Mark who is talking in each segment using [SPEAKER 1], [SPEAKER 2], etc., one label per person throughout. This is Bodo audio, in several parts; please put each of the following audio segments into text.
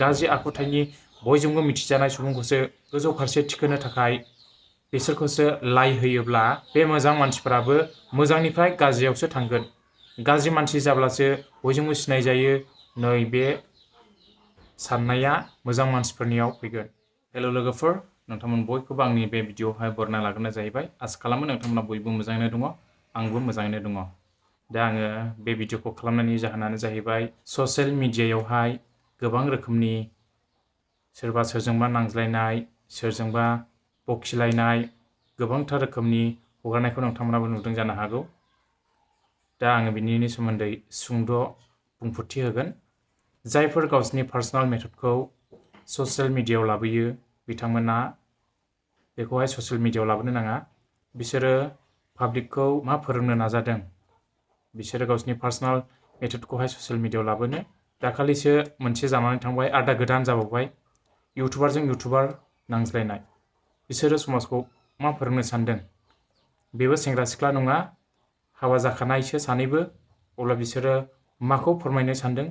[SPEAKER 1] गाज्रि आखुथायनि बयजोंबो मिथिजानाय सुबुंखौसो गोजौ फारसे थिखोनो थाखाय बिसोरखौसो लाइ होयोब्ला बे मोजां मानसिफोराबो मोजांनिफ्राय गाज्रियावसो थांगोन। गाज्रि मानसि जाब्लासो बयजोंबो सिनायजायो नै बे साननाया मोजां मानसिफोरनियाव फैगोन। हेल' लोगोफोर, नोंथांमोन बयखौबो आंनि बे भिडिअ'आवहाय बरायना लाग्रोनाय जाहैबाय। आसा खालामो नोंथांमोना बयबो मोजाङैनो दङ, आंबो मोजाङैनो दङ। दा आङो बे भिडिअ'खौ खालामनायनि जाहोनानो जाहैबाय ससियेल मिडियायावहाय गोबां रोखोमनि सोरबा सोरजोंबा नांज्लायनाय, सोरजोंबा बखिलायनाय, गोबांथार रोखोमनि हगारनायखौ नोंथांमोनाबो नुदों जानो हागौ। दा आङो बिनि सोमोन्दै सुंद' बुंफोरथि होगोन। जायफोर गावसिनि पार्सनेल मेथडखौ ससियेल मिडियायाव लाबोयो बिथांमोना बेखौहाय ससियेल मिडियायाव लाबोनो नाङा। बिसोरो पाब्लिकखौ मा फोरोंनो नाजादों, बिसोरो गावसिनि पार्सनेल मेथडखौहाय ससियेल मिडियायाव लाबोनो। दाखालिसो मोनसे जानानै थांबाय आरो दा गोदान जाबावबाय इउटुबारजों इउटुबार नांज्लायनाय। बिसोरो समाजखौ मा फोरोंनो सानदों? बेबो सेंग्रा सिख्ला नङा, हाबा जाखानायसो सानैबो। अब्ला बिसोरो माखौ फोरमायनो सानदों?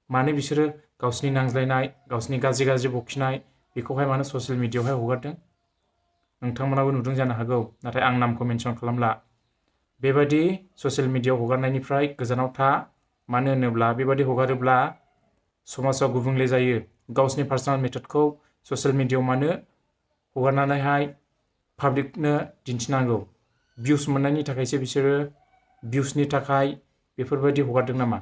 [SPEAKER 1] मानो बिसोरो गावसिनि नांज्लायनाय, गावसिनि गाज्रि गाज्रि बखिनाय बेखौहाय मानो ससियेल मिडियायावहाय हगारदों? नोंथांमोनाबो नुदों जानो हागौ, नाथाय आं नामखौ मेनसन खालामला। बेबादि ससियेल मिडियायाव हगारनायनिफ्राय गोजानाव था। मानो होनोब्ला बेबादि हगारोब्ला समाजाव गुबुंले जायो। गावसिनि पार्सनेल मेथडखौ ससियेल मिडियायाव मानो हगारनानैहाय पाब्लिकनो दिन्थिनांगौ? भिउस मोननायनि थाखायसो बिसोरो भिउसनि थाखाय बेफोरबायदि हगारदों नामा?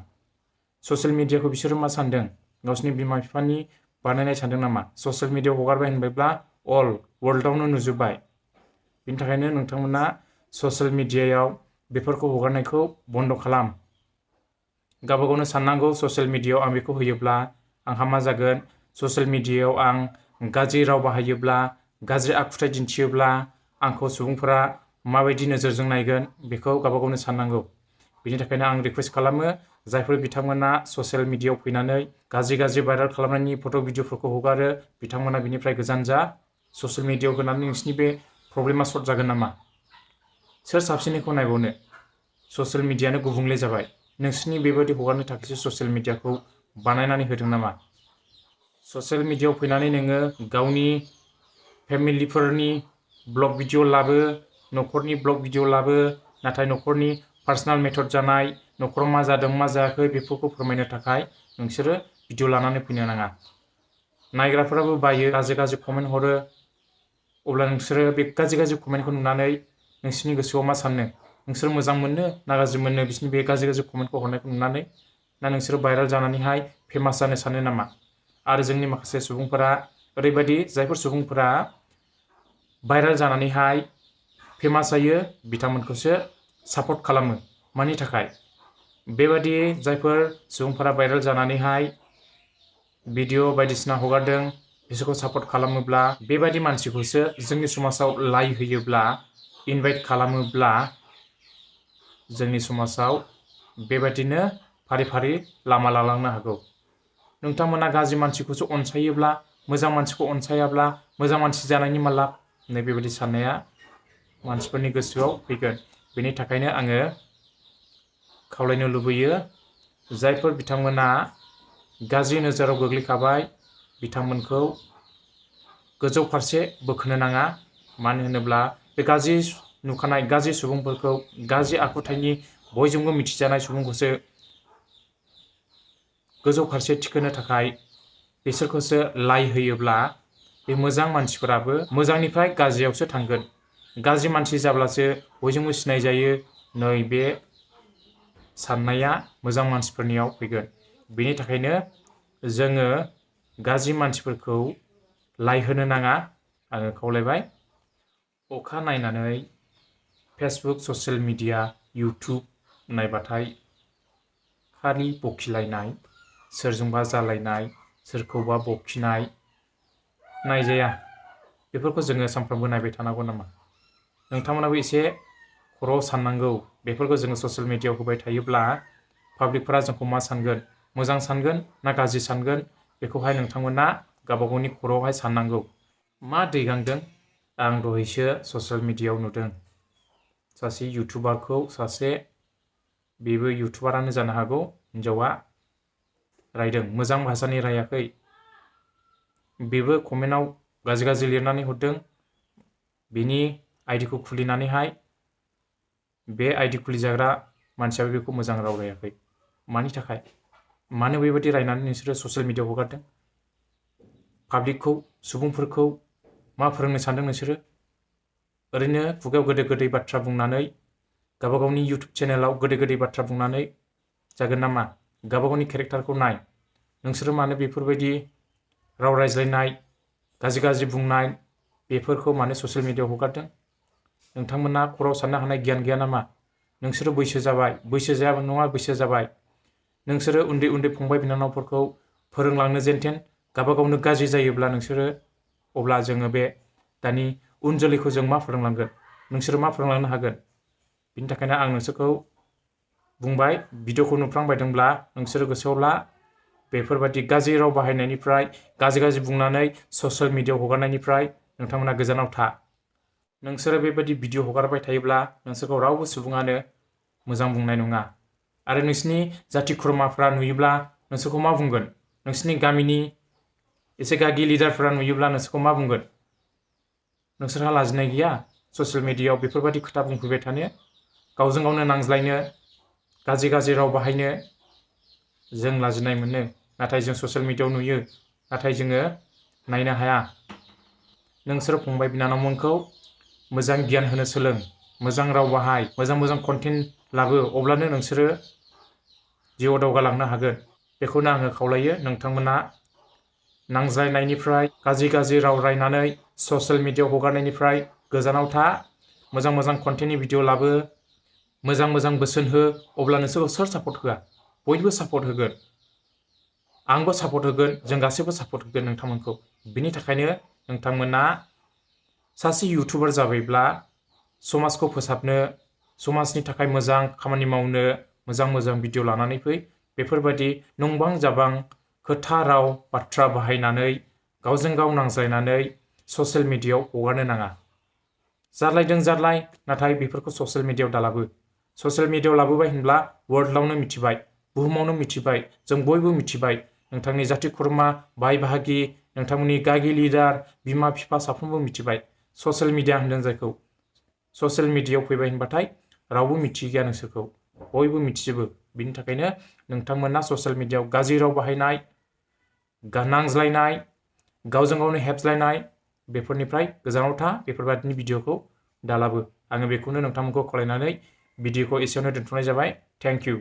[SPEAKER 1] ससियेल मिडियाखौ बिसोरो मा सानदों? गावसिनि बिमा बिफानि बानायनाय सानदों नामा? ससियेल मिडियायाव हगारबाय होनबायब्ला अल वर्ल्डआवनो नुजोब्बाय। बिनि थाखायनो नोंथांमोना ससियेल मिडियायाव बेफोरखौ हगारनायखौ बन्द' खालाम। गावबा गावनो साननांगौ, ससियेल मिडियायाव आं बेखौ होयोब्ला आंहा मा जागोन? ससियेल मिडियायाव आं गाज्रि राव बाहायोब्ला, गाज्रि आखुथाय दिन्थियोब्ला आंखौ सुबुंफोरा माबायदि नोजोरजों नायगोन? बेखौ गावबा गावनो साननांगौ। बिनि थाखायनो आं रिकुवेस्ट खालामो, जायफोर बिथांमोना ससियेल मिडियायाव फैनानै गाज्रि गाज्रि भाइरेल खालामनायनि फट' भिडिअ'फोरखौ हगारो बिथांमोना बिनिफ्राय गोजान जा। ससियेल मिडियायाव होनानै नोंसिनि बे प्रब्लेमा सल्भ जागोन नामा? सोर साबसिननिखौ नायबावनो? ससियेल मिडियानो गुबुंले जाबाय। नोंसिनि बेबायदि हगारनो थाखायसो ससियेल मिडियाखौ बानायनानै होदों नामा? ससियेल मिडियायाव फैनानै नोङो गावनि फेमिलिफोरनि ब्लग भिडिअ' लाबो, न'खरनि ब्लग भिडिअ' लाबो, नाथाय न'खरनि पार्सनेल मेथड जानाय, न'खराव मा जादों मा जायाखै बेफोरखौ फोरमायनो थाखाय नोंसोरो भिडिअ' लानानै फैनो नाङा। नायग्राफोराबो बायो, गाज्रि गाज्रि कमेन्ट हरो। अब्ला नोंसोरो बे गाज्रि गाज्रि कमेन्टखौ नुनानै नोंसोरनि गोसोआव मा सानो? नोंसोर मोजां मोनो ना गाज्रि मोनो बिसोरनि बे गाज्रि गाज्रि कमेन्टखौ हरनायखौ नुनानै? ना नोंसोरो भाइरेल जानानैहाय फेमास जानो सानो नामा? आरो जोंनि माखासे सुबुंफोरा ओरैबायदि, जायफोर सुबुंफोरा भाइरेल जानानैहाय फेमास जायो बिथांमोनखौसो सापर्ट खालामो। मानि थाखाय? बेबादि जायफोर सुबुंफोरा भाइरेल जानानैहाय भिडिअ' बायदिसिना हगारदों बिसोरखौ सापर्ट खालामोब्ला, बेबादि मानसिखौसो जोंनि समाजाव लाइ होयोब्ला, इनभाइट खालामोब्ला जोंनि समाजाव बेबादिनो फारि फारि लामा लालांनो हागौ। नोंथांमोना गाज्रि मानसिखौसो अनसायोब्ला, मोजां मानसिखौ अनसायाब्ला मोजां मानसि जानायनि मा लाब? नै बेबायदि साननाया मानसिफोरनि गोसोआव फैगोन। बेनि थाखायनो आङो खावलायनो लुबैयो, जायफोर बिथांमोना गाज्रि नोजोराव गोग्लैखाबाय बिथांमोनखौ गोजौ फारसे बोखोनो नाङा। मानो होनोब्ला बे गाज्रि नुखानाय गाज्रि सुबुंफोरखौ, गाज्रि आखुथायनि बयजोंबो मिथिजानाय सुबुंखौसो गोजौ फारसे थिखोनो थाखाय बिसोरखौसो लाइ होयोब्ला बे मोजां मानसिफोराबो मोजांनिफ्राय गाज्रियावसो थांगोन। गाज्रि मानसि जाब्लासो बयजोंबो सिनायजायो नै बे साननाया मोजां मानसिफोरनियाव फैगोन। बेनि थाखायनो जोङो गाज्रि मानसिफोरखौ लाइ होनो नाङा। आङो खावलायबाय। अखा नायनानै फेसबुक, ससियेल मिडिया, इउटुब नायबाथाय खालि बखिलायनाय, सोरजोंबा जालायनाय, सोरखौबा बखिनाय नायजाया। बेफोरखौ जोङो सानफ्रोमबो नायबाय थानांगौ नामा? नोंथांमोनाबो एसे खर'आव साननांगौ। बेफोरखौ जोङो ससियेल मिडियायाव होबाय थायोब्ला पाब्लिकफोरा जोंखौ मा सानगोन? मोजां सानगोन ना गाज्रि सानगोन? बेखौहाय नोंथांमोना गावबा गावनि खर'आवहाय साननांगौ। मा दैगांदों? आं दहायसो ससियेल मिडियायाव नुदों सासे इउटुबारखौ, बेबो इउटुबारानो जानो हागौ, हिन्जावा रायदों। मोजां भाषानि रायाखै, बेबो कमेन्टआव गाज्रि लिरनानै हरदों। बेनि आइडिखौ खुलिनानैहाय बे आइडि खुलिजाग्रा मानसियाबो बेखौ मोजां राव रायाखै। मानि थाखाय? मानो बेबायदि रायनानै नोंसोरो ससियेल मिडियाआव हगारदों? पाब्लिकखौ, सुबुंफोरखौ मा फोरोंनो सानदों नोंसोरो? ओरैनो खुगायाव गोदै गोदै बाथ्रा बुंनानै, गावबा गावनि इउटुब चेनेलाव गोदै गोदै बाथ्रा बुंनानै जागोन नामा? गावबा गावनि केरेक्टारखौ नाय। नोंसोरो मानो बेफोरबायदि राव रायज्लायनाय, गाज्रि बुंनाय बेफोरखौ मानो ससियेल मिडियाआव हगारदों? नोंथांमोना खर'आव साननो हानाय गियान गैया नामा? नोंसोरो बैसो जाबाय, बैसो जायाबो नङा, बैसो जाबाय। नोंसोरो उन्दै उन्दै फंबाय बिनानावफोरखौ फोरोंलांनो जेनथेन गावबा गावनो गाज्रि जायोब्ला नोंसोरो, अब्ला जोङो बे दानि उन जोलैखौ जों मा फोरोंलांगोन? नोंसोरो मा फोरोंलांनो हागोन? बिनि थाखायनो आं नोंसोरखौ बुंबाय, भिडिअखौ नुफ्लांबायदोंब्ला नोंसोरो गोसोआव ला, बेफोरबायदि गाज्रि राव बाहायनायनिफ्राय, गाज्रि बुंनानै ससियेल मिडियाआव हगारनायनिफ्राय नोंथांमोना गोजानाव था। नोंसोरो बेबायदि भिडिअ हगारबाय थायोब्ला नोंसोरखौ रावबो सुबुङानो मोजां बुंनाय नङा। आरो नोंसिनि जाथि खुरमाफ्रा नुयोब्ला नोंसोरखौ मा बुंगोन? नोंसिनि गामिनि एसे गागि लिडारफोरा नुयोब्ला नोंसोरखौ मा बुंगोन? नोंसोरहा लाजिनाय गैया ससियेल मिडियाआव बेफोरबायदि खोथा बुंफैबाय थानो, गावजों गावनो नांज्लायनो, गाज्रि राव बाहायनो? जों लाजिनाय मोनो, नाथाय जों ससियेल मिडियाआव नुयो, नाथाय जोङो नायनो हाया। नोंसोर फंबाय बिनानावमोनखौ मोजां गियान होनो सोलों, मोजां राव बाहाय, मोजां कन्टेन्ट लाबो, अब्लानो नोंसोरो जिउआव दावगालांनो हागोन। बेखौनो आङो खावलायो, नोंथांमोना नांज्लायनायनिफ्राय, गाज्रि राव रायनानै ससियेल मिडियाआव हगारनायनिफ्राय गोजानाव था। मोजां कन्टेन्टनि भिडिअ लाबो, मोजां बोसोन हो, अब्ला नोंसोरखौ सोर सापर्ट होआ? बयबो सापर्ट होगोन। आंबो सापर्ट होगोन, जों गासैबो सापर्ट होगोन नोंथांमोनखौ। बिनि थाखायनो नोंथांमोना सासे इउटुबार जाबायब्ला समाजखौ फोसाबनो, समाजनि थाखाय मोजां खामानि मावनो मोजां भिडिअ लानानै फै। बेफोरबायदि नंबां जाबां खोथा राव बाथ्रा बाहायनानै, गावजों गाव नांज्लायनानै ससियेल मिडियाआव हगारनो नाङा। जारलायदों जारलाय, नाथाय बेफोरखौ ससियेल मिडियाआव दालाबो। ससियेल मिडियाआव लाबोबाय होनब्ला वर्ल्डआवनो मिथिबाय, बुहुमावनो मिथिबाय, जों बयबो मिथिबाय। नोंथांनि जाथि खुरमा, बाय बाहागि, नोंथांमोननि गागि लिडार, बिमा बिफा साफ्रोमबो मिथिबाय। ससियेल मिडिया होनदों जायखौ। ससियेल मिडियाआव फैबाय होनबाथाय रावबो मिथिगैया नोंसोरखौ, बयबो मिथिजोबो। बिनि थाखायनो नोंथांमोना ससियेल मिडियाआव गाज्रि राव बाहायनाय, नांज्लायनाय, गावजों गावनो हेबज्लायनाय, बेफोरनिफ्राय गोजानाव था। बेफोरबायदिनि भिडिअखौ दालाबो। आङो बेखौनो नोंथांमोनखौ खावलायनानै भिडिअखौ एसेयावनो दोनथ'नाय जाबाय। Thank you.